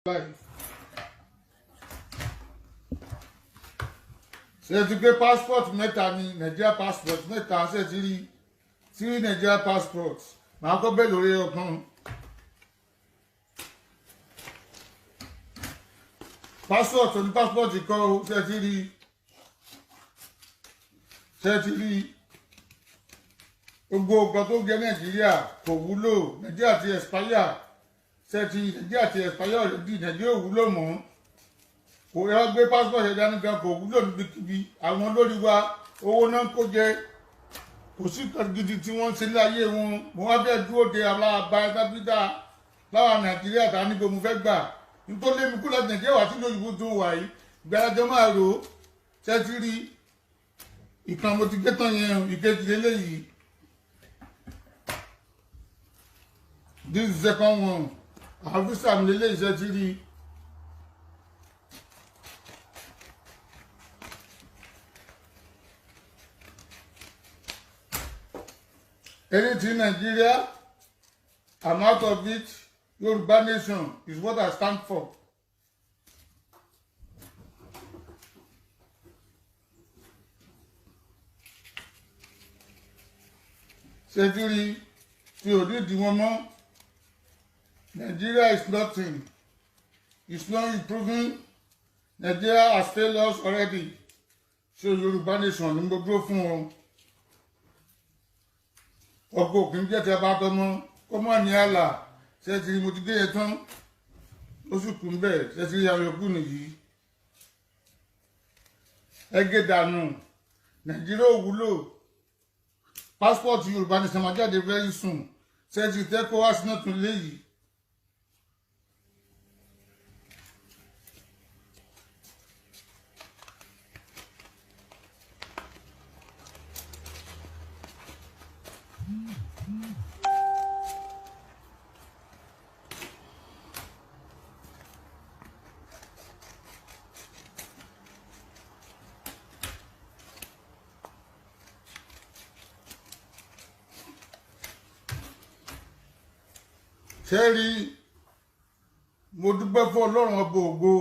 Life. Ṣé ti gbé passport mẹ́ta ni? Nigeria passport mẹ́ta. Ṣé ti rí three Nigeria passport? Màá kọ́ bẹ́ẹ̀ lórí ọkàn. Passport oní passport kọ́ o. Ṣé ti rí? Ṣé ti rí? Gbogbo ọgbọ́n tó jẹ́ Nàìjíríà kò wúlò. Nàìjíríà ti expire. Ṣé ti Nàìjíríà ti expire already. Nàìjíríà ò wúlò mọ́. Kò yẹ gbé passport ẹ̀ dání gan, kò wúlò níbikíbi. Àwọn olórí wa, owó náà ń kó jẹ. Kò sí nǹkan gidi tí wọ́n ń ṣe ní ayé wọn. Mo wá fẹ́ dúró de aláàbá ẹ̀dábídà láwa Nàìjíríà tá níbo mo fẹ́ gbà nítorí lémi kú láti Nàìjíríà wá sí lóyìnbó tó wà yìí. Gbàdájọ́ máa rò ó. Ṣé ti rí ìkan mo ti gbé tán yẹn? Ìkejì lélẹ́yìí. This is second one. Àwọn visa mi lélẹ́yìí. Ṣé ti rí? Anything Nigeria, I'm out of it. Yoruba nation is what I stand for. Ṣètìrì tí ò ní ìdíwọ́n mọ́. Nigeria is nothing. It's not improving. Nigeria has failed us already. So Yoruba nation ni mo dúró fún ọ. Ọkọ̀ òkè ń jẹ́ tí a bá tọmọ kó mọ̀ ní àlà. Ṣètìrì mo ti gé yẹn tán. Ó sì kú ń bẹ̀. Ṣètìrì àwọn yòókù nìyí. Ẹ gé dànù. Nàìjíríà ò wúlò. Passport Yorùbá nation máa jáde very soon. Ṣètìrì tẹ́ kó wá sínú tún léyìí. Ṣé rí, mo dúpẹ́ fún Ọlọ́run ọba ògo.